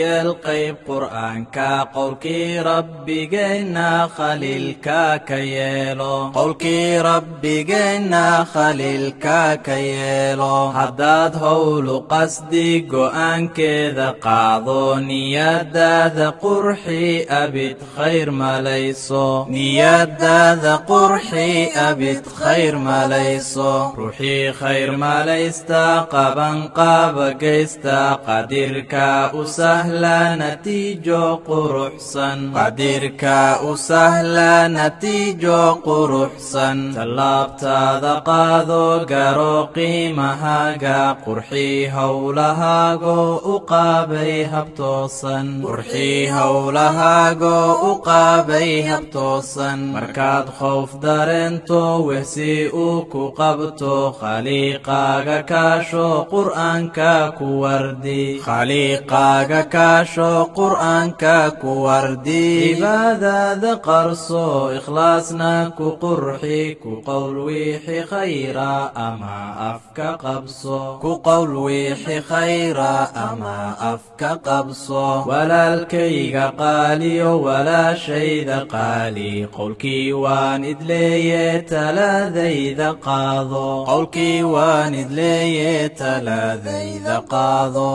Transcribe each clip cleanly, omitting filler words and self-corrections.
Yeel qayb Qur'aanka, qowlkii Rabbigeenna khaliilka ka yeelo, qowlkii Rabbigeenna khaliilka ka yeelo. Haddaad howlu qasdi go'aankeeda qaado, niyadaada qurxi, abid khayr malayso, niyadaada qurxi, abid khayr malayso. Ruuxii khayr malaysta, qaban qaaba geysta, qadirka u sahla natiijo quruxsan, qadirka u sahla natiijo quruxsan. Tallaabtaada qaado, garo qiimahaaga, qurxi howlahaago, u qaabay habtoosan, qurxi howlahaago, u qaabay habtoosan. Markaad khowf dareento, wehsi uu ku qabto, khaliiqaaga kaasho, Qur'aanka ku wardi, khaliiqaaga kaasho, Qur'aanka ku wardi. Cibaadada qarso, ikhlaasna ku qurxi, ku qowl wixi khayra ama afka qabso, ku qowl wixi khayra ama afka qabso. Walaalkayga qaaliyo, walaashayda qaali, qowlkii waan idleeye, talaadayda qaado, qowlkii waan idleeye, talaadayda qaado.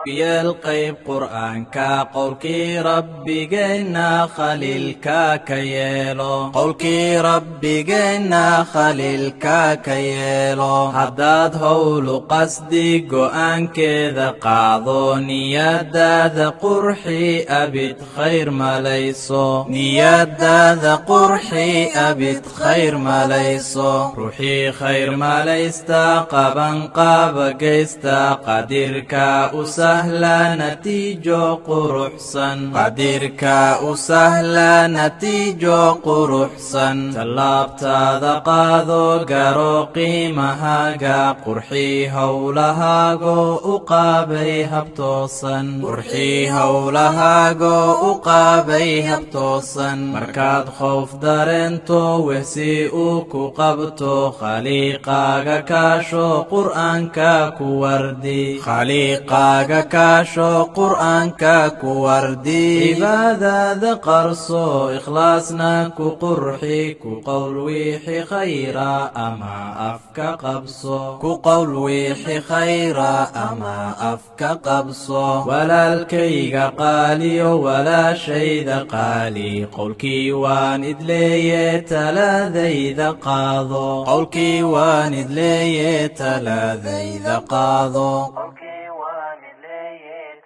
Yeel qayb Qur'aanka, qowlkii Rabbigeenna khaliilka ka yeelo, qowlkii Rabbigeenna khaliilka ka yeelo. Haddaad howlu qasdi go'aankeeda qaado, niyadaada qurxi, abid khayr malayso, niyadaada qurxi, abid khayr malayso. Ruuxii khayr malaysta, qaban qaaba geysta, qadirka u sahla natiijo quruxsan, qadirka u sahla natiijo quruxsan. Tallaabtaada qaado, garo qiimahaaga, qurxi howlahaago, u qaabay habtoosan, qurxi howlahaago, u qaabay habtoosan. Markaad khowf dareento, wehsi uu ku qabto, khaliiqaaga kaasho, Qur'aanka ku wardi, khaliiqaaga kaasho, Qur'aanka ku wardi. Cibaadada qarso, ikhlaasna ku qurxi, ku qowl wixi khayra ama afka qabso, ku qowl wixi khayra ama afka qabso. Walaalkayga qaaliyo, walaashayda qaali, qowlkii waan idleeye, talaadayda qaado, qowlkii waan idleeye, talaadayda qaado.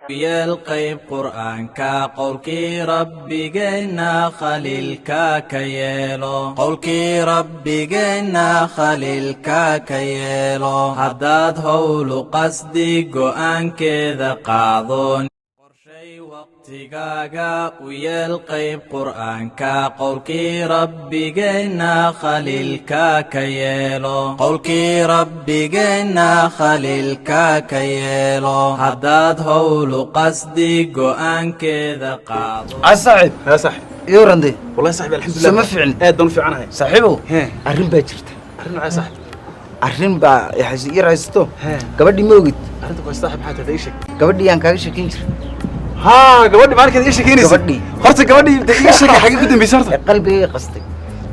Yeel qayb Qur'aanka, qowlkii Rabbigeenna khaliilka ka yeelo, qowlkii Rabbigeenna khaliilka ka yeelo. Haddaad howlu qasdi go'aankeeda qaado, qorshay waqtigaaga, u yeel qayb Qur'aanka, qowlkii Rabbigeenna khaliilka ka yeelo, qowlkii Rabbigeenna khaliilka ka yeelo. Haddaad howlu qasdi go'aankeeda qaado. Saaxiib. Yaa saaxib. Iyo rande. Wallahi saaxib, alxamdulillah. Sama fiicni. Aad baan u fiicanahay. Saaxiibow. Hee. Arrin baa jirta. Arrin noocee, saaxib? Arrin baa yar haysato. Hee. Gabadhii ma ogid? Arrinta ku saaxib maxaa tahay? Ii sheeg. Gabadhii aan kaaga sheekin jiray. Haa, gabadhii maalinkeed ii sheekeynaysa. Gabadhii. Horta gabadhii de ii sheekay, xagee ku dambeysay horta? Ee qalbigay qastay.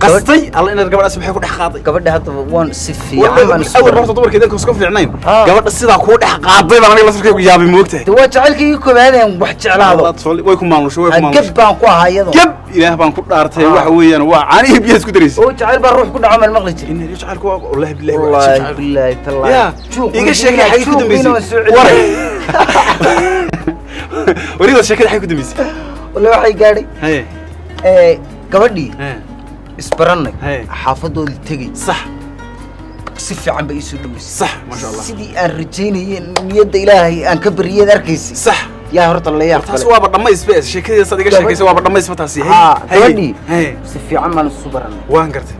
Qastay alla inaad gabadhaas maxay ku dhex qaaday? Gabadha hadda waan si fiican baan isu Awal horta dumarkeed inka iska fiicnayn. Haa. Gabadha sidaa kuu dhex qaaday baan aniga laftirkaygu yaabay, moogtahay. De waa jacaylkii koowaadeen wax jeclaado. Way ku maamushay, way ku Geb maamushay. baan ku ahaa iyadoo. Geb ilaah baan ku dhaartay. Haa. Waxa weeyaan waa caanihii biyaha isku daraysa. Oo jacayl baa ruux ku dhaco maan maqli jirin. Inna jacaylku waa, wallahi billahi, waa Wallaahi jacaylku. billaahi tallaahi. Ya Juuq iga sheekay, xagee ku juuqiina dambeysay? waan soo celiyay. Wariga sheekada xagee ku dambeysay? Wallahi waxay gaadhay haye ee gabadhii haye isbarannay, Haye. xaafadoodii tegey, sax si fiican bay iisoo dhaweysay. Sax, masha Allah. Sidii aan rajaynayay, niyadda Ilaahay aan ka bariyeed arkaysay. Sax. Yaa horta la yaab Taas kale. waaba dhammaysba, sheekadiisa aad iga sheekaysay waaba dhammaysba taasi. Haa. Haye. Gabadhii haye si fiican baan isu barannay. Waan gartay.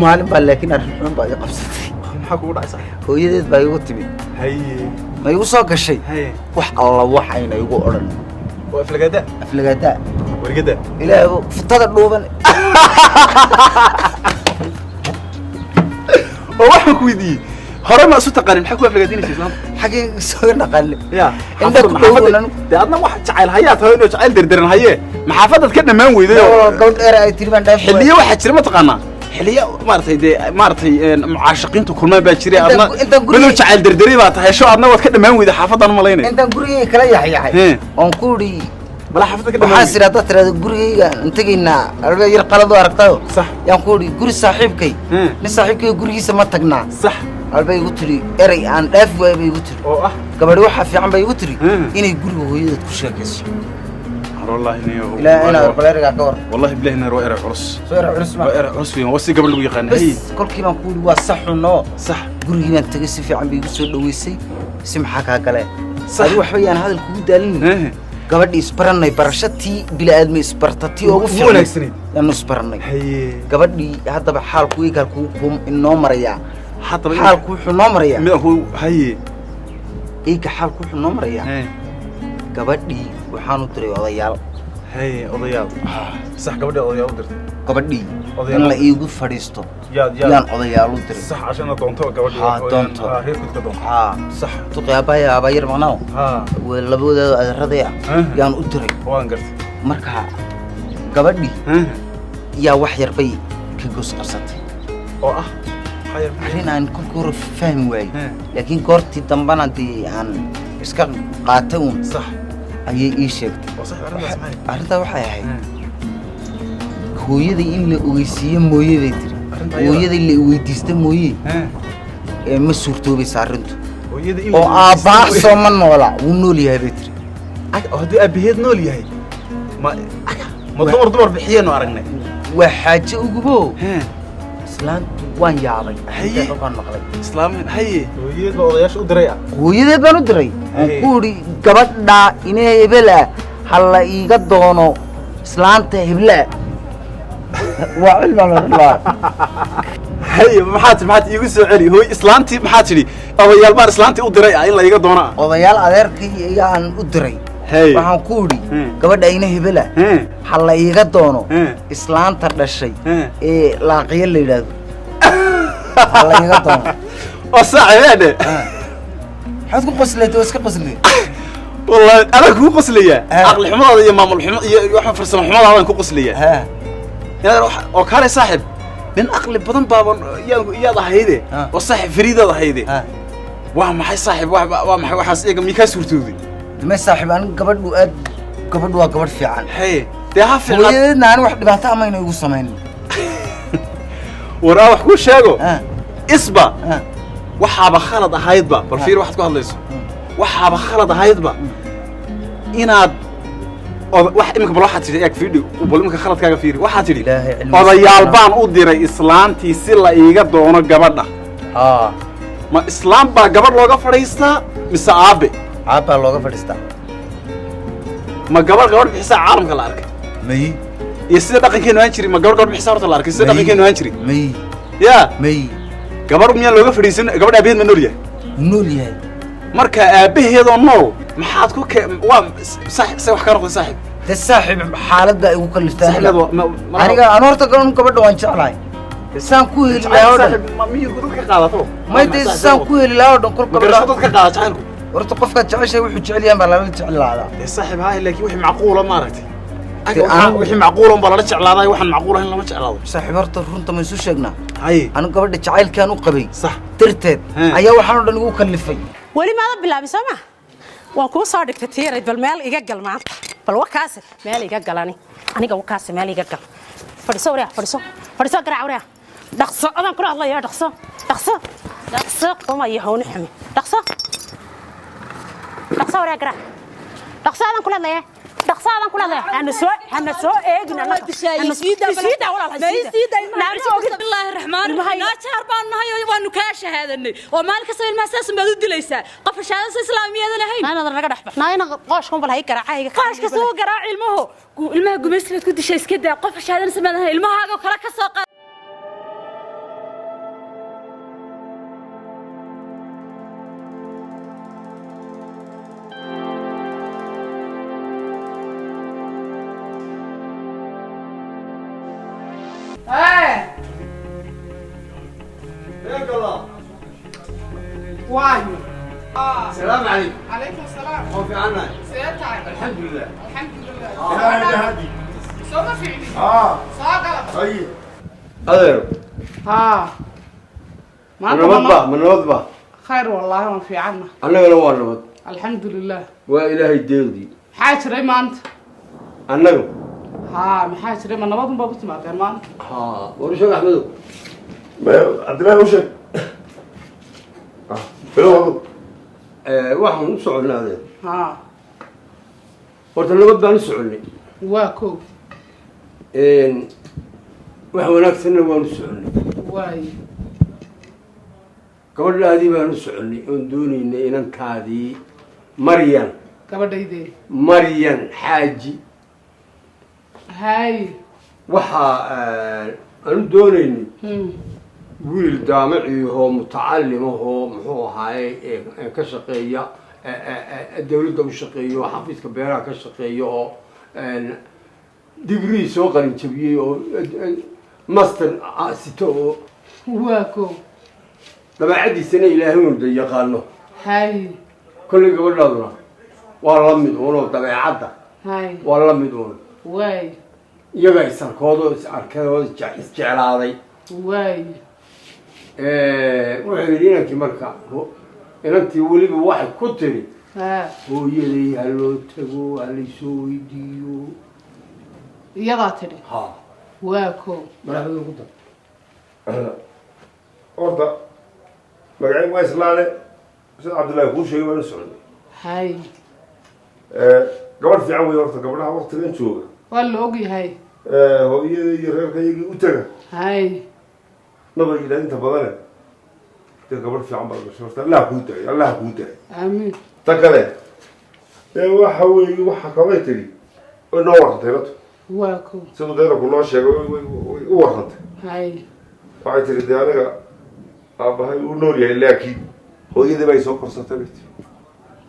Maalin baa laakiin arrin xun baa iga qabsatay. Maxaa kugu dhacay, sax? Hooyadeed baa igu timid. Haye. Ma igu soo gashay. Haye. Wax alla waxayna igu odhan. Waa aflagaada. Aflagaadaa. Wargada. Ilaahay futada dhuuban. Oo waxaan ku weydiiyey Hore ma isu taqaanin, maxaa ku aflagaadaynaysa islaanta? Xaggee soo naqaane? Ya. Inta ku dhow. Dee adna wax jacayl hayaa tahay, inuu jacayl derderan hayee, maxaafadaad ka dhammaan weyday oo gabadh dheer ay tiri baan dhaaf. Xilliyo waxaa jira, mataqaanaa, xilliyo maaragtay, dee maaragtay mucaashaqiintu kulmaan baa jiray. Adna miduu jacayl derderi baa tahay, sho adna waad ka dhammaan weyday xaafadaan umalaynay. Intaan gurigayga kala yaxyaxay oon ku idhi balaa xaafadda ka dhammaan. Waxaa sira haddaad tirahdo gurigayga aan tegaynaa, alba yar qalad u aragtayo. Sax. Yaan ku idhi guri saaxiibkay, nin saaxiibkay gurigiisa ma tagnaa? Sax. Albay igu tiri erey aan dhaafi waayay bay igu tiri oo ah gabadhi waxaa fiican bay igu tiri inay guriga hooyadeed ku sheekayso. Wallahi niyo ilaa inaad bal ereygaa ka war. Wallahi billahi naar waa erey culus. Soo erey culus ma? Waa erey culus weyn, waa si gabadh lagu yaqaan. Bas kolkii baan ku idhi waa sax xunoo. Sax. Gurigii baan tegey, si fiican bay igu soo dhaweysay, si maxaa kaa galee adi waxba yaan hadal kugu daalin. Gabadhii isbarannay, barashatii bili-aadmi isbarta tii ugu fiican wanaagsanayd yaanu isbarannay gabadhii. Haddaba xaalku igal kuu inoo marayaa, haddaba xaalku wuxuu noo marayaa midaan ku haye. Iga xaalku wuxuu noo marayaa, gabadhii waxaan u diray odayaal. Haye, odayaal. Sax, gabadhii odayaal u dirtay. Gabadhii in la iigu fadhiisto yaan odayaal u diray. Sax, cashana doonto gabadhii. Haa, doonto. Reerkood ka doonto. Haa. Sax. Duqi aabbaaya aabaa yar maqnaaw labadooda adeeraday ah yaan u diray. Waan gartay. Marka gabadhii yaa wax yar bay ka goos qabsatay oo ah arrin aan kolkii hore fahmi waayey, laakiin goortii dambana dee aan iska qaatay uun. Sax. Ayay ii sheegtay. Arrintaas maxay? Arrintaa waxay ahayd hooyaday in la ogeysiiye mooye bay tiri, hooyaday la weydiista mooye ee ma suurtoobaysa arrintu, oo aabbaa soo ma noola, wuu nool yahay bay tiri. Hadduu aabbaheed nool yahay, ma ma dumar dumar bixiyeenu aragnay? Waa xaaje ugubo islaantu, waan yaabay baan maqlay. Islaamin haye, hooyadeed baa odayaasha u diray ah. Hooyadeed baan u diray oon ku idhi gabadhaa inee hebel ah ha la iiga doono islaanta heblaa. Waa cilmaan odhan. Haye, maxaad maxaad iigu soo celi hooy islaantii? Maxaa tidhi? Odayaal baan islaantii u diray ah in la iiga doono ah. Odayaal adeerkii ayaan u diray, waxaan ku idhi gabadha ina hebela ha la iiga doono islaanta dhashay ee laaqiyo la yidhaahdo, ha la iiga doono. Oo saaxibeedhe, maxaad ku qoslayta? Waa iska qoslay. Wallahi anaa kugu qoslayaa aqli xumadaada iyo maamul xumo iyo waxa farsamo xumadaadaan ku qoslayaa. Oo kaale saaxib, nin aqli badan baaban yaad ahayde, oo saaxib fariidaad ahayde. Waa maxay saaxib, waa maxay waxaas iyaga mii kaa suurtooday? Ma saaxib, aniga gabadhu aad, gabadhu waa gabadh fiican. Haye, dee ha fiican. Hooyadeedna ani wax dhibaato amayna igu samaynin. War aan wax kuu sheego isba, waxaaba khalad ahaydba, bal fiir waxaad ku hadlayso, waxaaba khalad ahaydba inaad wax iminka. Bal waxaad tidhi, eeg fiidhi, bal iminka khaladkaaga fiiri. Waxaad tidhi odayaal baan u diray islaantii si la iiga doono gabadha. Ma islaam baa gabadh looga fadhiistaa mise aabe? Aabbaa looga fadhiistaa. Ma gabadh gabadh bixisaa caalamka la arkay? May. Iyo sida dhaqankeenu ahaan jiray, ma gabadh gabadh bixisaa horta la arkay sida dhaqankeenu ahaan jiray? May. Ya may. Gabadh miyaan looga fadhiisan? Gabadh aabaheed ma nool yahay? Nool yahay. Marka aabaheedoo nool maxaad ku ke waa sax se wax ka noqday saaxib? De saaxib, xaalad baa igu kaliftay aniga. Aan horta garan gabadha waan jeclahay, saan ku heli lahaa oo dhan. Miyirku dadka qaadato? May, dee saan ku heli lahaa oo dhan kol gabadha dadka qaada jacaylku. Horta qofkaad jeceshahay wuxuu jecel yahay baa lala jeclaadaa. Dee saaxib, haay, laakiin wixii macquula maaragtay, wixii macquula baa lala jeclaadaa, waxaan macquul ahayn lama jeclaado. Saaxiib, horta runta ma isu sheegnaa? Haye. Anigu gabadha jacaylkaan u qabay sax darteed ayaa waxaan oo dhan igu kallifay. Weli maada bilaabin soo ma? Waan kuu soo dhigtay tiirayd, bal meel iga gal maanta, bal wakaasi meel iga galani aniga, wakaasi meel iga gal. Fadhiso wareer, fadhiso, fadhiso, garaac wareer, dhaqso, adaan kula hadlaya, dhaqso, dhaqso, dhaqso, qoma iyo hawni xumi, dhaqso, dhaqso wareer, garaac, dhaqso, adaan kula hadlaya, dhaqso, adaan kula hadlaya. Hana soo, hana soo eegin annaga, isiida walaal, bismillaahi raxmaan raxiim. Naajaar baan nahay oo waanu kaa shahaadanay, oo maalin kasta ilmaha saas baad u dilaysaa, qof shahaadada islaamiyadan ahayn. Naana naga dhex bax, naana qooshkan bal hay garaaca iga. Qooshka soo garaac ilmuhu, ilmaha gumaysi baad ku dishay, iska daa, qof shahaadada islaamiyadan ahayn ilmahaaga kala ka soo qaad. Waayo. Salaamu calaykum. Calaykum salaam. Oo fiicannahay. See tahay? Alxamdulilah. Alxamdulilah. Ilaahay hadi. Soo ma fiicni? Ah. Soo gala. Ay. Adeero. Haa. Ma nabad ba, ma nabad ba? Khayr wallaahi, waan fiicanna. Annagana waa nabad. Alxamdulilah. Waa Ilaahay deeqdii. Maxaa jiray maanta? Annagu Haa, maxaa jiray? Ma nabad unbaa ku timaadeen maanta? Haa, war u sheeg Axmedow. Cabdillahi u sheeg. Ah, bilow. Waxaan u soconnay, adeer, Haa. horta nabad baan u soconnay. Waa kow. Wax wanaagsanna waan u soconnay. Waay. Gabadhaadii baan u soconnay oon doonaynay, inantaadii Maryan. Gabadhaydee? Maryan Xaaji. Hay. Waxaa aan u doonaynay wiil daamiciyahoo mutacalimahoo, muxuu ahaaye, ka shaqeeya dawladda u shaqeeya oo xafiiska beeraha ka shaqeeya oo digrii soo qalin jabiyey oo master sito oo Waa kow. dabeecadiisana Ilaahay uun da yaqaano. Hay. Kollay gabadhaaduna waa la mid uunoo dabeecadda Hay. waa la mid uun. Waay. Iyaga isarkoodoo is arkay oo isjeclaaday. Waay. Wuxuu yidhi inankii marka inantii weliba waxay ku tiri, haa "Hooyaday ha loo tago, ha laysoo weydiiyo." Iyadaa tidhi? Ha. Waa kow. Madaxdooda ku dar. Horta magacay waa Islaale, sida Cabdillahi kuu sheegay waan u soconnay. Hay. Gabadh fiican wey horta gabdhaha waqtigan jooga. Waa la ogyahay. Hooyada iyo reerkayagii u taga Hay. naba yidhaah inta badane. Dee gabadh fiican baad gashay horta, Allah kuu daay, Allah kuu daay. Aamiin. Ta kale dee waxa weeye, waxa kalay tidhi way noo warrantay lato. Waa kow. Siduu deeraku noo sheegay way u warrantay. Hay. Waxay tiri, dee aniga aabbahay uu nool yahay, laakiin hooyadii bay soo korsatay, bay tiri.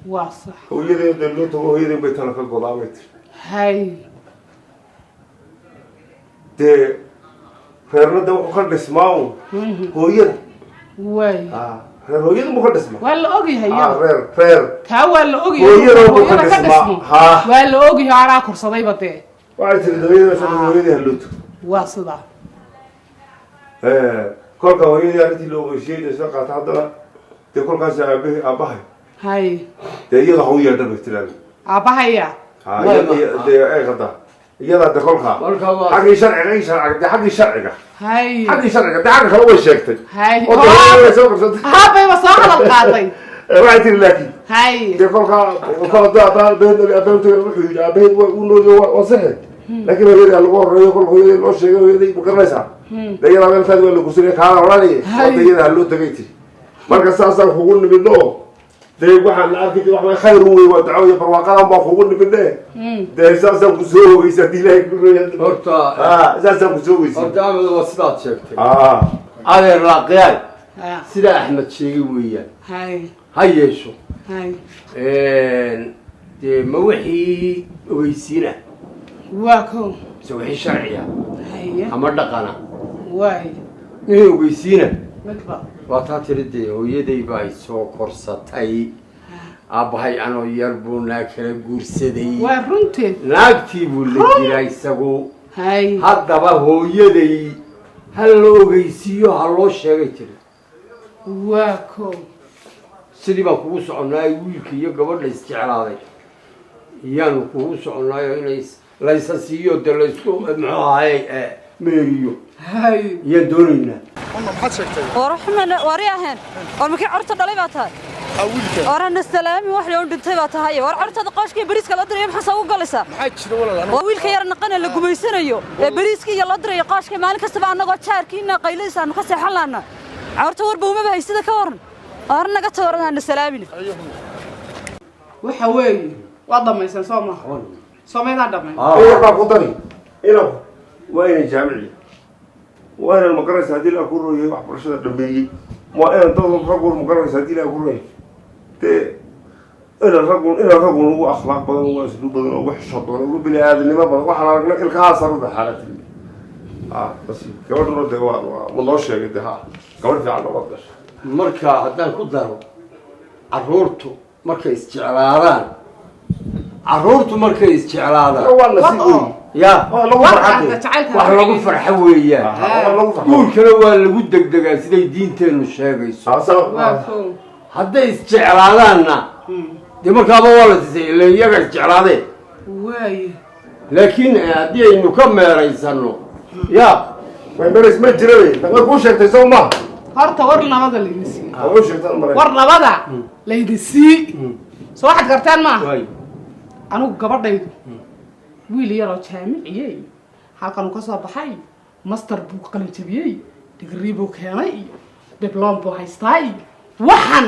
Waa sax. Hooyadii dee loo tago, hooyadii bay tala ka godaa, bay tiri. Hay. Dee reerna de wuxuu ka dhismaa un hooyada. Waay. Reer hooyada buu ka dhismaa. Waa la ogyahay iyada. Reer Taa waa la ogyahay. Hooyada buu ka Hooyada ka dhismaa. dhismo. Haa. Waa la ogyahay, anaa korsadayba dee. Waxay tiri hooyadii baa soo hooyadii ha loo tago. Waa sidaa. Kolka hooyadii arrintii loo qoysiyey dee soo qaata haddana dee kolkaas aabahay aabbahay Hay. dee iyada ha u yeedha, bay tiraahda. Aabbahaya? Ha, dee ay qadaa iyadaa de kolkaa Marka waa xaggii sharciga, xaggii sharciga dee, xaggii sharciga. Hay. Xaggii sharciga dee, xagga kale way sheegtay Hay. oo dee hooyadii way soo korsatay. Haabayba soo hadal qaaday. Waxay tiri laakiin Hay. dee kolkaa kol haddii aabbaha aabaheed aabbahe tagay, wuxuu yidhi aabaheed waa uu noolyo, waa saxe, laakiin hooyadii ha lagu horeeyo. Kolka hooyadii loo sheegay, hooyadii ma garanaysaa dee iyadaa meelkaadi waa la gursanaya kaana odhanaya. Wada iyada ha loo tagay tiri. Marka saasaan kugu nimidno oo dee waxaan la arki wax way khayr wey, waa duco iyo barwaaqadan baa kugu nimidne. Dee saasaan ku soo ogeysa haddii Ilaahay ku roya. Horta saasaan ku soo ogeysa. Horta Axmed, waa sidaad sheegtay. Adeer Laaqiyaay, sidaa Axmed sheegay weeyaan. Hay. Ha yeesho. Hay. Dee ma wixii ogeysiina Waa kow. mise wixii sharciya Haye. ama dhaqana? Waay. Wixii ogeysiina Midba. waa taa tiri dee hooyaday baa soo korsatay, aabbahay anoo yar buu naag kala guursaday. Waa runteed. Naagtii buu la jiraa isagu. Hay. Haddaba hooyaday ha la ogeysiiyo, ha loo sheegay tiri. Waa kow. Sidii baan kugu soconaayo, wiilka iyo gabadha isjeclaaday iyaanu kugu soconaayo inay laysa siiyo dee laysku, muxuu ahaye, meeriyo Hay. iyaan doonaynaa. War xumana wari ahayn, war makii corta dhalay baa tahay? War hana salaami, wax loo dhintay baa tahay. War cortada qooshka iyo bariiska loo dirayo maxaa soo u galaysaa? Maxaa jira walaal? Waa wiilka yar naqana la gumaysanayo ee bariiska iyo loo dirayo qooshka maalin kastaba, annagoo jaarkiina qayladiisa aanu ka seexan laana. Corta warba umaba haysida, ka waran? War naga tooran, hana salaamin. Waxa weeye, waa dhammaysan soo maha? Soomaydaan dhammayn? Yar baa ku dari inanku waa inay jaamiciya, waa inaan magaranaysa haddii la ku royay waxbarashada dhameeyey, waa inaan dad raggun magaranaysa haddii la ku royay dee inaan raggun ugu akhlaaq badan, ugu asluub badan, ugu xishood badan, ugu bini aadamnimo badan. Waxaan aragnay ilkahaa sarada xaalad. Bas gabadhuna dee waa ma noo sheegay dee ha gabadh fiican waad gashay. Marka haddaan ku daro Carruurtu markay isjeclaadaan, carruurtu markay isjeclaadaan, Waa nasiib weyn. Ya. Waa lagu farxadee. Wax lagu farxo weeyaan. Waa lagu farxo. Guurkana waa lagu degdegaa, siday diinteennu sheegayso. Hadday isjeclaadaanna dee markaaba waa la siisay, ila iyaga isjeclaadeen. Waaye. Laakiin haddii aynu ka meeraysano ya. Way meerays ma jira wey. Way kuu sheegtay soo maaha? Horta war nabada laydin sii. Waa u sheegtay maray. War nabada laydin sii. Soo waxaad garteen maaha, anigu gabadhaydu wiil yaroo jaamiciyey halkan uu ka soo baxay, master buu qalin jabiyey, digrii buu keenay iyo diploma buu haystaa iyo waxan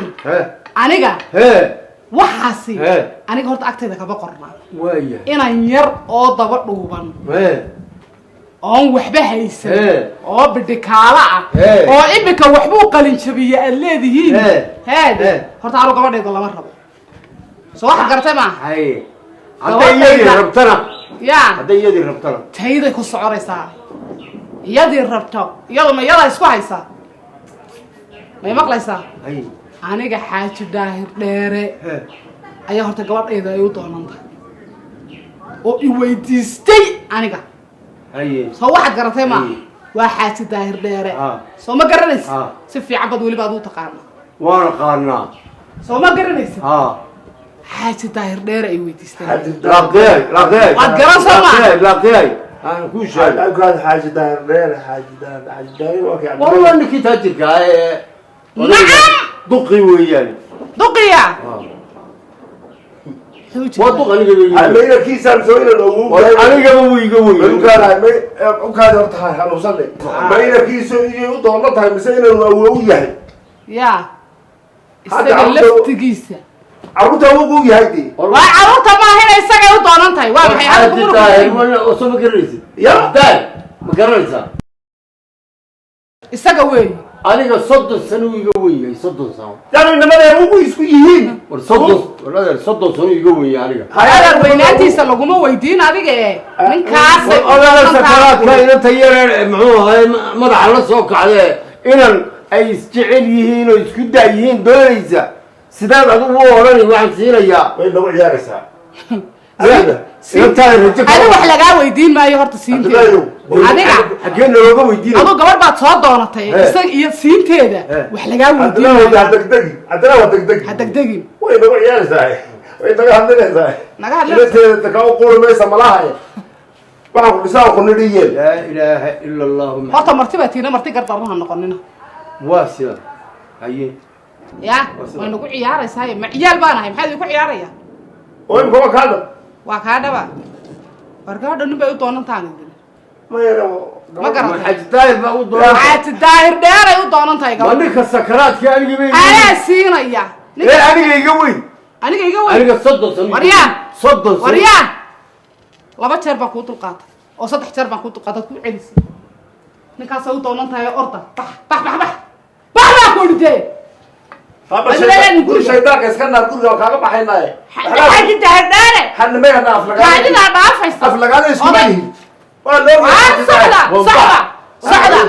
aniga waxaasi aniga horta agtayda kama qornaa. Inan yar oo daba dhuuban oon waxba haysan oo bidhikaala ah oo imika waxbuu qalin jabiye aad leedihiin, haade horta anigu gabadhayda lama rabo. Soo waxaad garatay maaha? Haye, hadday iyadii rabtana? Ya. Hadday iyadii rabtana? Tayday ku soconaysaa. Iyadii rabto, iyadu ma iyadaa isku haysaa? May maqlaysaa? Haye. Aniga Xaaji Daahir Dheere ayaa horta gabadhayda ay u doonantay oo i weydiistay aniga. Soo waxaad garatay maaha? Waa Xaaji Daahir Dheere. Soo ma garanaysa? Si fiican baad weliba ad u taqaana. Waan aqaanaa. Soo ma garanaysa? Ha. Xaaji Daahir Dheere ay weydiistay. Laqiyay, laqiyay. Waad garan soo ma? Laqiyay, aan kuu sheegay. Xaaji Daahir Dheere, Xaaji Daahir, Xaaji Daahir waa kii. War waa ninkii taajirka ah ee Nacam. Duqi weeyaan. Duqiya. Waa duq aniga weeyaan. Maynakiisaan soo inan ugu. Anigaba wuu iga weyn. Ukaadi horta, ha hanuunsane. Maynakiisu inay u doonan tahay mise inanu awow u yahay? Ya, Hadda isaga laftigiisa. Carruurta awow u yahay dee. Waa carruurta maaha inay isagay u doonan tahay. Waa maxay hadda Xaaji muruqa? Daahir soo ma garanaysid? Ya. Daahir ma garanaysaa? Isaga weey. Aniga 30 sano uu iga weyn yahay, 30 sano. Yani nimada awow isku yihiin. War 30, war adeer, 30 sano iga weyn yahay aniga. Adeer, weynaantiisa laguma weydiin adiga ee ninkaasay u Odaada doonan tahay. sakaraadka inanta yaree muxuu ahay madaxa la soo kacdee, inan ay isjecel yihiin oo isku da' yihiin doonaysa, sidaad adigu u odhani waxaan siinayaa? Way nagu ciyaaraysaa. Inantaada rajo. Adiga wax lagaa weydiin maayo horta siinteeda adiga. Xaggee nalooga weydiinaya? Aduu gabadh baad soo doonatay. Isaga iyo siinteeda wax lagaa weydiin Cabdillah waa maayo. degdegi, Cabdillah waa degdegi. Ha degdegin. Way nagu ciyaaraysaa, way naga hadlinaysaa. Naga hadlinaysaa. Inanteeda ka u quuri maysa malaha. Waxaan ku dhisaa ku nidhiyeen. Laa ilaaha ila Allahu. Horta marti baa tiina, marti gardarro ha noqonina. Waa sida, haye. Ya, way nagu ciyaaraysaa. Ma ciyaal baan ahay? Maxaa idinku ciyaaraya? Oo imika waa kaada. Waa kaa dhaba. War gabadha nin bay u doonantaan idin. Ma garatay? Xaaji Daahir baa u doonan. Xaaji Daahir Dheeray u doonan tahay Ma gabadha. ninka sakaraadka aniga bay? Anaa siinaya. Ee aniga iga weyn. Aniga iga weyn. Aniga 30 sano iga Waryaa. weyn. 30 sano. Waryaa, laba jeer baan kuu dulqaatay oo saddex jeer baan kuu dulqaatay, ku celisay. Ninkaasay u doonan tahay. Orda, bax, bax, bax, bax, bax baa ku odhidee. Guri shaydaanka iska naar, guriga waa kaaga baxaynaaye. Xaaji Daahir Dheere. Xanimayana aflagaada. Kaadidaa dhaafaysa. Aflagaada isku Oday. leeyihiin waa loo. Waa socda, socda, socda.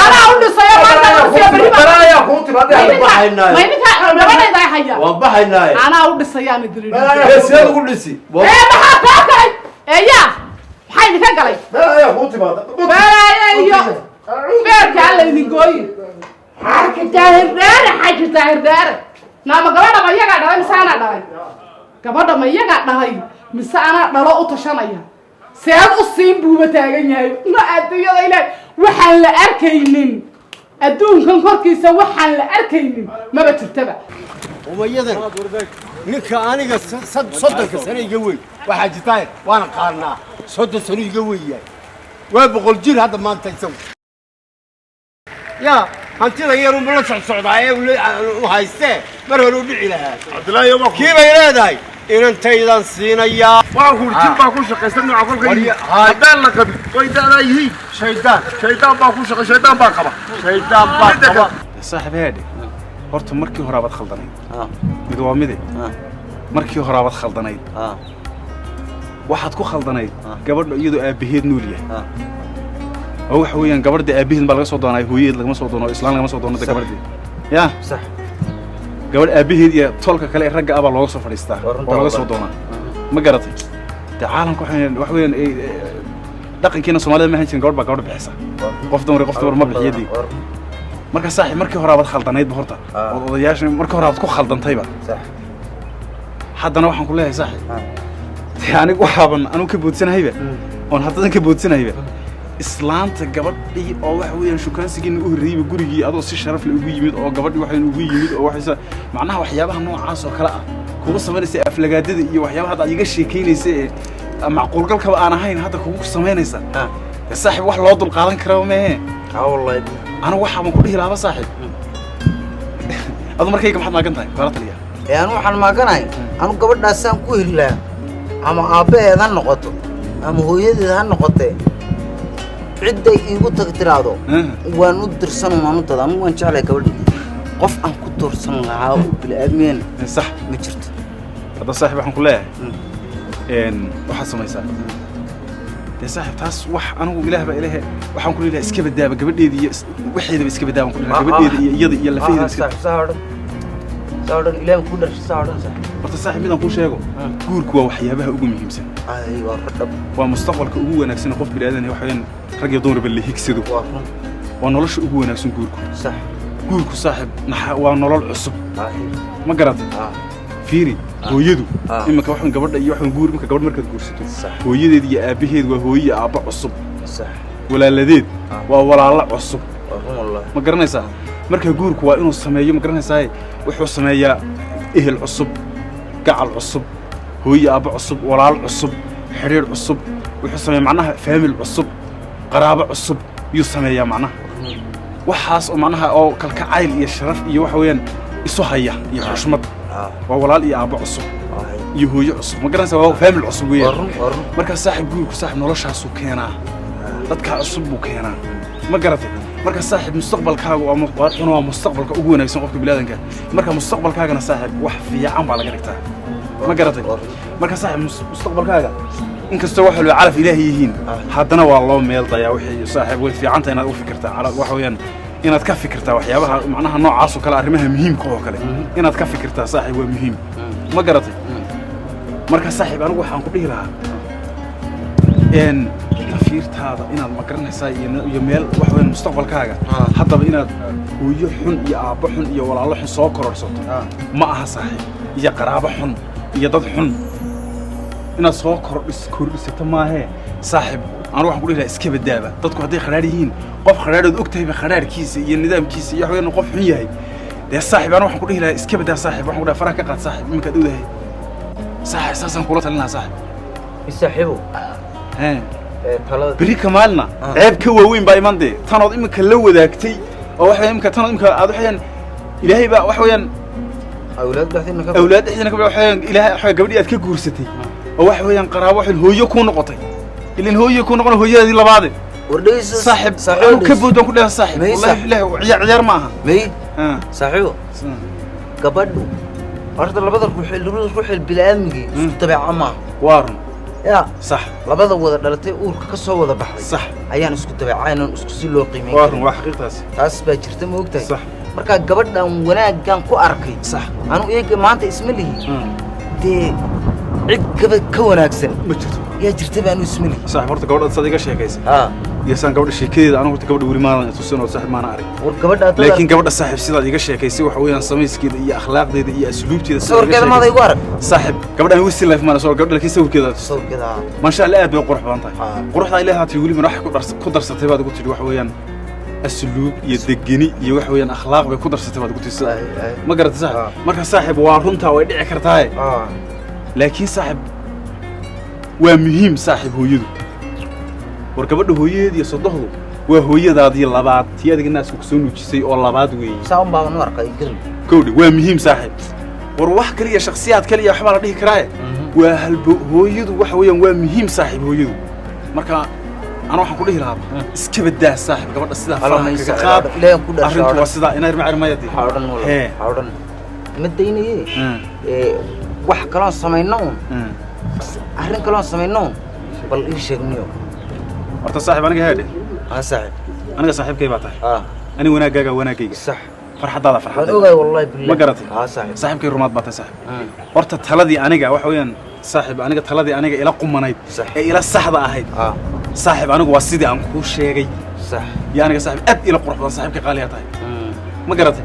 Anaa u dhisayo maanta, la dhisayo berri baa. Balaayaa kuu timaada. Baxaynaaye. Ma idinka gabadhayda haya? Waan baxaynaaye. Anaa u dhisayaan idin. Ee sideed ugu dhisi? Ee maxaa kaa galay? Ee yaa, maxaa idinka galay? Balaayaa kuu timaada. Beeraaya iyo beerka alla idin gooyin. Xaaji Daahir Dheere, Xaaji Daahir Dheere. Naama gabadha ma iyagaa dhalay mise anaa dhalay? Gabadha ma iyagaa dhalay mise anaa dhalo u tashanaya? Seed u siin buuba taagan yahay. Ma adduunyada ilaah waxaan la arkaynin, adduunkan korkiisa waxaan la arkaynin maba jirtaba. Umayadan ninka aniga 30-ka sano iga weyn waa Xaaji Daahir, waana qaanaa. 30 sano iga weyn yahay, waa 100 jir hadda maanta isagu. Ya hantida yarunbu la socsocdaa ee u haystee mar hore u dhici lahaa. Cabdillaahi waa Kii bay leedahay inantaydan siinayaa. Waxaan ku jin baa ku shaqaysan nooca kolka yihiin haddaan la qabin way da'daa yihiin. Shaydaan. Shaydaan baa ku shaqay, shaydaan baa qaba. Shaydaan baa qaba. Saaxiib, heedhe, horta markii hore abaad khaldanayd. Mid waa mide, markii hore abaad khaldanayd. Waxaad ku khaldanayd gabadha iyadoo aabbaheed nool yahay, oo waxa weeyaan gabadha aabbaheed baa laga soo doonaa, hooyadeed lagama soo doono, islaan lagama soo doono de gabadhii ya. Sax. Gabadh aabaheed iyo tolka kale ee ragga ah baa looga soo fadhiistaa oo laga soo doonaa. Ma garatay? Dee caalamka wax weeyaan dhaqankiina Soomaalida ma ahaan jirin gabadh baa gabadh bixisa. Qof dumar qof dumar ma bixiyadii. Marka saaxiib markii hore aad khaldanayd horta. Oo odayaasha markii hore aad ku khaldantayba. Sax. Haddana waxaan ku leeyahay saaxiib. Dee anigu waxaaban anigu ka boodsanahayba. Oon haddadan ka boodsanahayba. Islaanta gabadhii oo wax weeyaan shukaansigiina u horreeyeyba gurigii adoo si sharaf leh ugu yimid oo gabadhii waxaan ugu yimid oo waxaysa macnaha waxyaabaha noocaas oo kale ah kugu samaynaysa aflagaadada iyo waxyaabaha hadda aad iga sheekaynaysa ee macquulgalkaba aan ahayn hadda kugu samaynaysa. Dee saaxiib wax loo dul qaadan karaba mehe. Wallahi anigu waxaaban ku dhihi lahaaba saaxiib. Adu markayga maxaad maagan tahay kala taliya? Ee anu waxaan maaganahay anu gabadhaasaan ku heli lahaa ama aabbaheed ha noqoto ama hooyadeed ha noqotee cidday iigu tag tiraahdo waan u dirsan waan u dada anu waan jeclahay gabadha qof aan ku doorsan lahaa oo bini'aadmiyana sax ma jirto. Hadda saaxiib waxaan ku leeyahay waxaad samaysaa dee saaxiib taas wax anigu ilaah baa ilaahe waxaan ku leeyahay iska badaaba gabadheeda iyo waxeedaba iska badaaba ku leeyahay gabadheeda iyo iyada iyo lafaheeda iska saa odhan saa odhan ilaahan ku dharshay saa odhan saaxiib. Horta saaxiib midaan kuu sheego guurku waa waxyaabaha ugu muhiimsan. Ay waa dhab. Waa mustaqbalka ugu wanaagsan qof bini'aadan waxa weeyaan rag iyo dumarba la higsado. Waa run. Waa nolosha ugu wanaagsan guurku. Sax. Guurku saaxiib waa nolol cusub. Ma garatay? Fiiri hooyadu iminka waxaan gabadha iyo waxaan guur iminka gabadh markaad guursato hooyadeed iyo aabaheed waa hooyo iyo aabba cusub. Sax. Walaaladeed waa walaalo cusub. Waa run wallahi. Ma garanaysaa? Marka guurku waa inuu sameeyo ma garanaysaa wuxuu sameeyaa ehel cusub, gacal cusub, hooyo aabba cusub, walaal cusub, xiriir cusub, wuxuu sameeyaa macnaha faamil cusub, qaraabo cusub yuu sameeyaa macnaha. Waxaas oo macnaha oo kalkacayl iyo sharaf iyo waxa weeyaan isu haya iyo xushmad. Waa walaal iyo aabbo cusub iyo hooyo cusub ma garanaysaa waa faamil cusub weeyaan. Marka saaxiib guurku saaxiib noloshaasuu keenaa. Dadka cusub buu keenaa. Ma garatay? Marka saaxiib mustaqbalkaagu waa mustaqbalka ugu wanaagsan qofka bini'aadanka. Marka mustaqbalkaagana saaxiib wax fiican baa laga dhigtaa. Ma garatay? Marka saaxiib mustaqbalkaaga inkastoo wax walba calaf ilaahi yihiin haddana waa loo meel dayaa wixii saaxiib way fiican tahay inaad u fikirtaa waxa weeyaan inaad ka fikirtaa waxyaabaha macnaha noocaas oo kale arrimaha muhiimka oo kale inaad ka fikirtaa saaxiib waa muhiim. Ma garatay? Marka saaxiib anigu waxaan ku dhihi lahaa tafiirtaada inaad ma garanaysaa iyo meel wax weyn mustaqbalkaaga haddaba inaad hooyo xun iyo aabbo xun iyo walaalo xun soo kororsato ma aha saaxiib iyo qaraabo xun iyo dad xun inaad soo kordhisato maahee saaxiib anigu waxaan ku dhihi lahaa iska badaaba dadku hadday khadhaadh yihiin qof khadhaadhood og tahayba khadhaadhkiisa iyo nidaamkiisa iyo wax weyn qof xun yahay dee saaxiib anigu waxaan ku dhihi lahaa iska badaa saaxiib waxaan ku dhahay faraha ka qaad saaxiib iminkaad ogdahay saaxiib saasaan kula talin lahaa saaxiib. Saaxiibow. Beri kamaalna ceeb ka waaweyn baa iman dee tanood iminka la wadaagtay oo waxa iminka tanood iminka aad waxayaan ilaahay baa wax weeyaan awlaad dhexdiina ka awlaad dhexdiina ka waxa weeyaan ilaahay waxa gabadhii aad ka guursatay oo waxa weeyaan qaraabo waxaan hooyo ku noqotay ilin hooyo ku noqon hooyadii labaad wardhayso saaxiib saaxiib ka bood baan ku dhahay saaxiib wallahi billahi ciyaar ciyaar ma aha may saaxiibo gabadhu horta labada ruux bil'aadmigii isku dabeeca ma waa run ya sax labada wada dhalatay uurka ka soo wada baxday sax ayaan isku dabeecaynan isku si loo qiimeyn waa run waa xaqiiqtaas taas baa jirta ma ogtahay sax marka gabadhan wanaaggan ku arkay sax anu iyaga maanta isma lihi dee cid gabadh ka wanaagsan ma jirto yaa jirta baanu isma lihi saaxiib horta gabadha sad iga sheekaysay iyo saan gabadha sheekadeeda anigu horta gabadha weli maanan tusin oo saaxiib maana arag war gabadha laakiin gabadha saaxiib sidaad iga sheekaysay waxa weeyaan samayskeeda iyo akhlaaqdeeda iyo asluubteeda sawirkeeda maada igu arag saaxiib gabadhan wisi life maana soo gabadha laakiin sawirkeeda sawirkeeda maasha Allah aad bay qurux badan tahay quruxda ilaahay haatay weli wax ku darsatay baad ugu tidhi waxa weeyaan asluub iyo degeni iyo waxa weeyaan akhlaaq bay ku darsatay baad ugu tidhi ma garatay saaxiib marka saaxiib waa runtaa way dhici kartaa laakiin saaxiib waa muhiim saaxiib hooyadu war gabadha hooyadeed iyo sodohdu waa hooyadaadii labaad tii adiga naaska ku soo nuujisay oo labaad weeye saan baan u arkay garan kowdhi waa muhiim saaxiib war wax kaliya shakhsiyaad kaliya waxbaa la dhihi karaa waa halbo hooyadu waxa weeyaan waa muhiim saaxiib hooyadu marka ana waxaan ku dhihi lahaa iska badaa saaxiib gabadha sidaa faraha kaga qaad arrintu waa sidaa inay macrumayadii ha odhan ma daynaye wax kaloon samayno un arrin kaloon samayno un bal ii sheegniyo horta saaxiib aniga heedhe saaxiib aniga saaxiibkay baa tahay aniga wanaaggaaga wanaaggayga sax Farxadaada farxad. Waan ogahay wallahi billahi. Ma garatay? Haa saaxiib. Saaxiibkay rumaad baa tahay saaxiib. Horta taladii aniga waxa weeyaan saaxiib, aniga taladii aniga ila qumanayd ee ila saxda ahayd saaxiib, anigu waa sidii aan kuu sheegay. Sax. Iyo aniga saaxiib aad ila qurux badan, saaxiibkay qaaliyaa tahay. Ma garatay?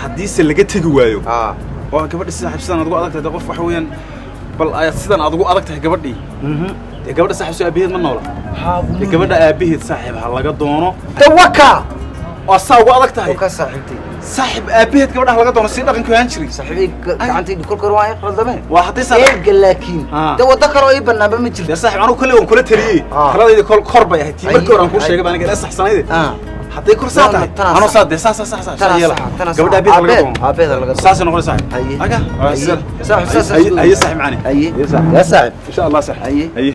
Haddiise laga tegi waayo oo gabadhi saaxiib sidaan aad ugu adag tahay, qof waxa weeyaan bal ayaad sidan aad ugu adag tahay gabadhii, dee gabadha saaxiib soo aabaheed ma noola, dee gabadha aabaheed saaxiib ha laga doono. Tawaka waa saa ugu adag tahay ka saaxiibtay. Saaxiib aabaheed gabadha ha laga doono si dhaqanku ahaan jiray. Saaxiibay gacantaydu kolka hore waa i qaldameen. Waa haddii saaxiib eega, laakiin dee waddo kale oo ii bannaanba ma jirto. Dee saaxiib anigu kolley waan kula taliyey, taladayda kol kor bay ahayd tii markii hore aan kuu sheegay baa aniga ila saxsanayde. Hadday kor saa tahay anoo saa dee saa saa saa saa yeela gabadha aabaheed ha laga doono. Aabaheed ha laga doono. Saasay noqonay saaxiib. Aga haye saaxiib macaani. Haye yaa saaxiib. Insha Allah saaxiib. Haye.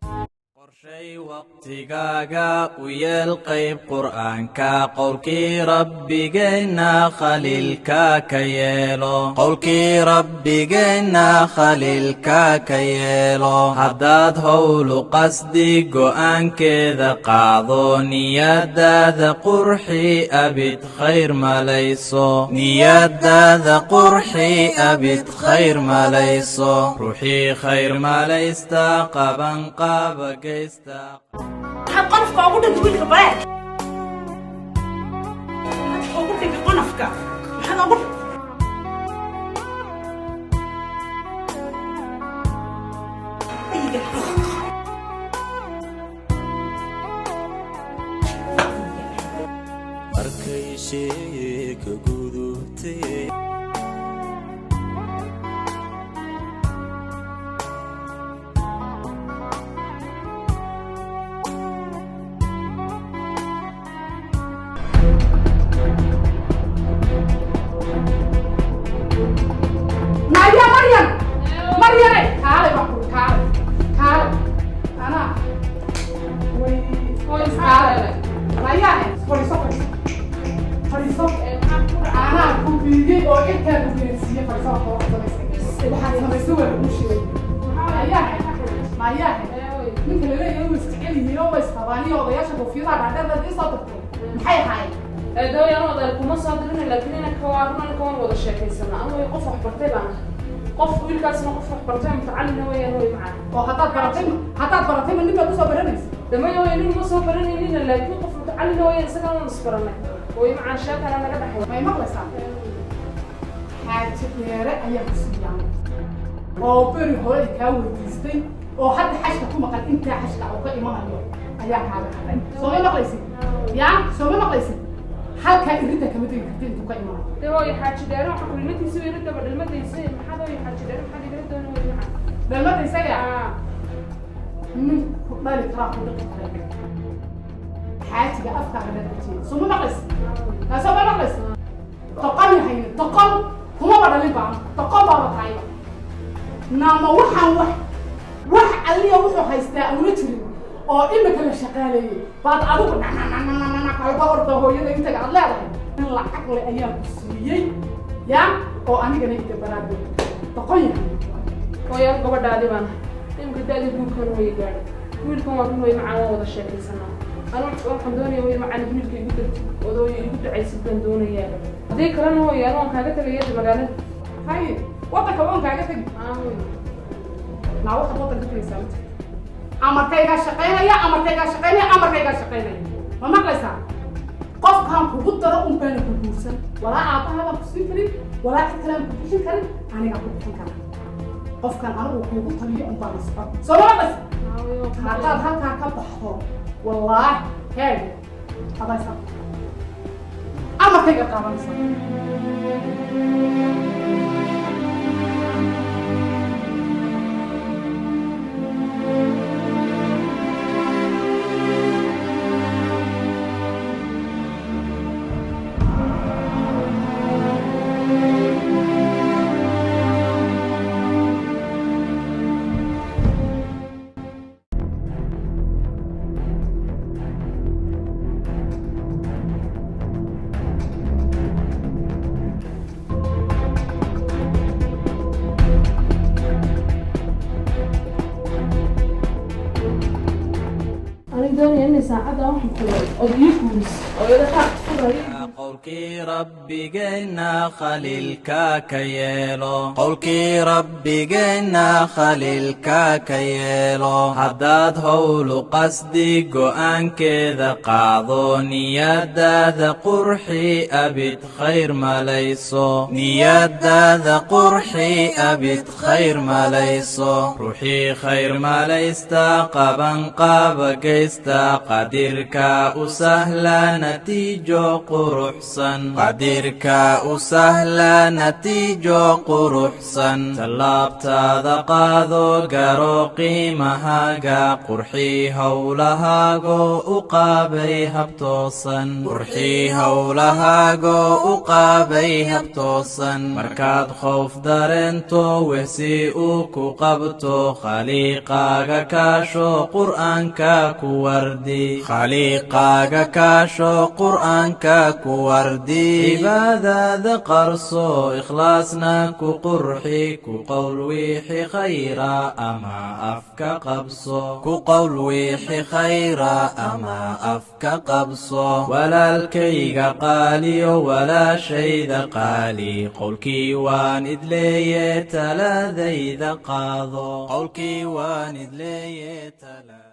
Waqtigaaga u yeel qayb qur'aanka, qowlkii rabbigeenna khaliilka ka yeelo, qowlkii rabbigeenna khaliilka ka yeelo. Haddaad howlu qasdi go'aankeeda qaado, niyadaada qurxi abid khayr malayso, niyadaada qurxi abid khayr malayso. Ruuxii khayr malaysta qaban qaaba geysta. Maxaad qonofka ugu dhigay wiilka bareed? Maxaad ugu dhigay qonofka? Maxaad ugu Markay sheeka gudubtay. Nadia Maryam, Maryam, kaalay baan ku kaalay, kaalay. Anaa way way kaalay. Nadia, fadhiiso, fadhiiso, fadhiiso. Anaa ku biiyey oo intaa ku geersiiyey, fadhiiso. Wax samaysay, waxaad samaysay waa lagu sheegay. Nadia, Nadia, ninka la leeyahay way isjecel yihiin oo way isqabaan iyo odayaasha koofiyadaha dhaadheer baad ii soo dirtay, maxay ahaayeen? Daway anoo dal kuma soo dirin, laakiin inanka waa run, anaka waan wada sheekaysanaa. Anu way qof wax bartay baan ahay, qof wiilkaasna qof wax bartay mutacallimna weeyaan way macaan. Oo haddaad baratay, haddaad baratay ma nin baad usoo baranaysa? Damaya way nin uma soo baranaynina, laakiin qof mutacallimna weeyaan, isagana waan isbaranay way macaan, sheekana naga dhaxay. May maqlaysaa? Xaaji Dheere ayaa ku siiyaan oo beri hore ay kaa weydiistay oo hadda xashka ku maqan, intaa xashka uu ka imanayo ayaa kaaga hadhay. Soo ma maqlaysid? Yaa soo ma maqlaysid? Halkaa irinta kama tegi karti intuu ka imanayo. Dee way Xaaji Dheere waxaa ku dhimatiisa way daba dhalmadaysa, maxaad way Xaaji Dheere maxaad igala dooni way macaan? Dhalmadaysa yaa nin ku dhali karaa ku dhaqi karay xaajiga afkaaga dhadhajiya. Soo ma maqlaysid? Yaa soo ma maqlaysid? Doqon yahayni, doqon kumaba dhalin baan, doqon baaba tahay. Naama waxaan wax wax alliya wuxuu haystaa auna jirin oo imika la shaqaaleeyey baad adigu nananananana kalba horta hooyada intaga aad leedahay nin lacag le ayaa ku siiyey ya oo anigana ida baraado. Doqon yahay. Hooyaan gabadhaadi baan ahay, imika da-dii guurkan way gaadhay, wiilkan waa run way macaan, waan wada sheekaysanaa. Anu waxaan doonaya way macaan wiilka igu dartid odooyo igu ducaysid baan doonayaa, haddii kalena hooyo anu waan kaaga tegaya magaalada. Haye, waddanka waan kaaga tegi naa, waxaad waddanka tegaysaa ma jirto. Amarkaygaa shaqaynaya, amarkaygaa shaqaynaya, amarkaygaa shaqaynaya. Ma maqlaysaa? Qofkaan kugu daro un baana ku guursan, walaa aabbaha baan ku siin karin, walaa cid kale aan ku bixin karin, anigaa ku bixin kara. Qofkaan anigu kuugu taliyo un baana socon. Soo ma maqlaysa? Haddaad halkaa ka baxdo wallaahi heege adaysa amarkayga qaadanaysa. doonayaa inay saacadda waxaan kulay ood ii guuris oo iyada qaar furaya. Qowlkii rabbigeenna khaliilka ka yeelo, qowlkii rabbigeenna khaliilka ka yeelo. Haddaad howlu qasdi go'aankeeda qaado, niyadaada qurxi abid khayr malayso, niyadaada qurxi abid khayr malayso. Ruuxii khayr malaysta qaban qaaba geysta, qadirka u sahla natiijo quruxsan, qadirka u sahla natiijo quruxsan. Tallaabtaada qaado, garo qiimahaaga, qurxi howlahaago u qaabay habtoosan, qurxi howlahaago u qaabay habtoosan. Markaad khowf dareento, wehsi uu ku qabto, khaliiqaaga kaasho, qur'aanka ku wardi, khaliiqaaga kaasho, qur'aanka ku wardi. Cibaadada qarso, ikhlaasna ku qurxi, ku qowl wixi khayra ama afka qabso, ku qowl wixi khayra ama afka qabso. Walaalkayga qaaliyo, walaashayda qaali, qowlkii waan idleeye taladayda qaado, qowlkii waan idleeye tala.